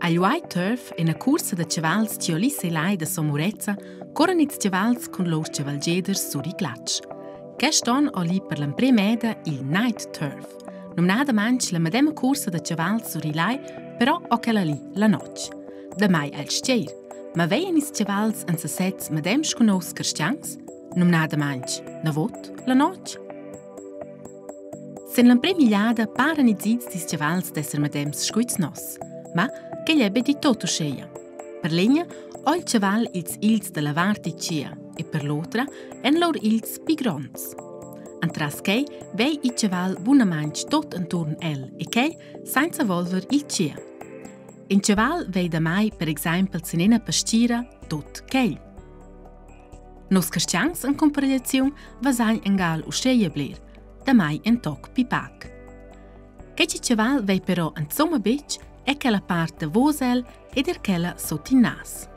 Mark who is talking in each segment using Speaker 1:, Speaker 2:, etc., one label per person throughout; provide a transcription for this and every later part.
Speaker 1: Agl White Turf, ina cursa da chavals chi ho lissa il lai da Somurezza, corran ils chavals cun lur chavalgieders sur il glatsch. Quest on ho li per l'emprema eda il Night Turf, numnadamaing la medema cursa da chavals sur il lai, però ho quella li la notg. Damai al stgeir. Ma veien ils chavals en sasez medems cu nos cristians? Numnadamaing navot la notg? Sin l'emprema migliada paran ils its dils cavals d'esser medems sco ils nos. Ma quegl è be di tot uscheia. Per l'egna ho il chaval ils ils dalla vart di tschia e per l'otra èn lur ils pi gronds. Entras quei vei il chaval bunamaintg tot enturn el e quei senza volver il tschia. In chaval vei damai per exaimpel sin ina pastira tot quel. Nos cristians en cumparegliaziun vasain engal uscheia bler, damai en toc pi pac. Che chi chaval vei però insomma betg è quella part davos el ed er quella sot il nas.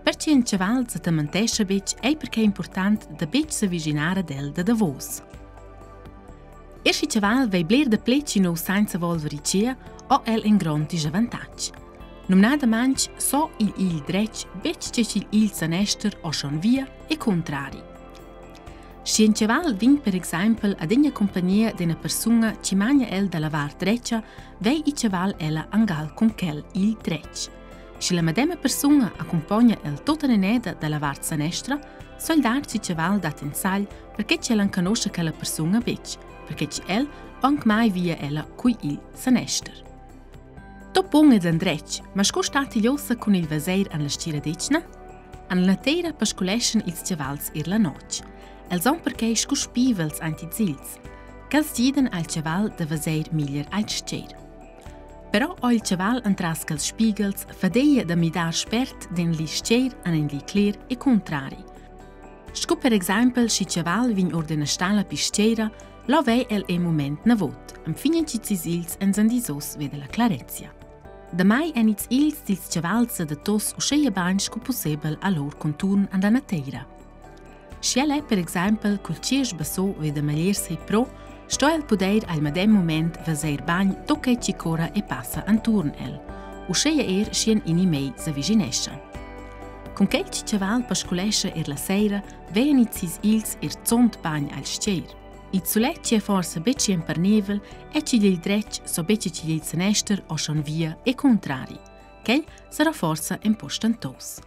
Speaker 1: Perche in chaval sa tamantescha betg ei perché important da betg s'aviginar ad el da davos. Er schi chaval vei bler da ple chi nou sainza volver i cia, ho el in grond disavantatg. Numnadamaing so il il dretg betg che ch'il il sanester ho schon via e contrari. Schi in chaval vegn per exaimpel ad egna compagnia d'üna persuna chi magna el dalla vart drecha, vei il chaval ella angal cun quel il dretg. Sche la medema persuna accumpogna el tutta in'eda dalla vart sanestra, so il dar chi chaval dat in sagl perché ch'el enconoscha quella persuna betg, perché ch'el anc mai via ella cui il sanester. Topon ed endretg, ma sco stat igl ussa cun il veser en la stgiradetgna? En la teira pasculeschan ils chavals ir la notg. Els han perquei sco spivels aint ils ils. Quels gidan al chaval da veser miglier al stgeir. Però ho il chaval entras quels spiegels fadeia da midar spert d'in li stgeir en in li cler e contrari. Sco per exaimpel schi chaval vegn or d'üna stalla pistgera, là vei el in mument navot, enfin chi sis ils en sandisos veda la clarezia. Damai èn ils ils dils chavals adatos uscheia bain sco pussebel a lur conturn an la nateira. Sch'el è per exaimpel cul tschierv basso ve da meglier sei pro, sto el pudeir al medem mument veseir bagn tocca chi corra e passa anturn el, uscheia er sch'en inimei s'aviginescha. Cun quel chi chaval pasculescha er la seira, vean ils sis ils er zont bagn al stgeir. Il sulet chi è forsa betg impernevel è chi il dretg so betg chi il sanester o schon via e contrari. Quel sarà forsa un po stantos.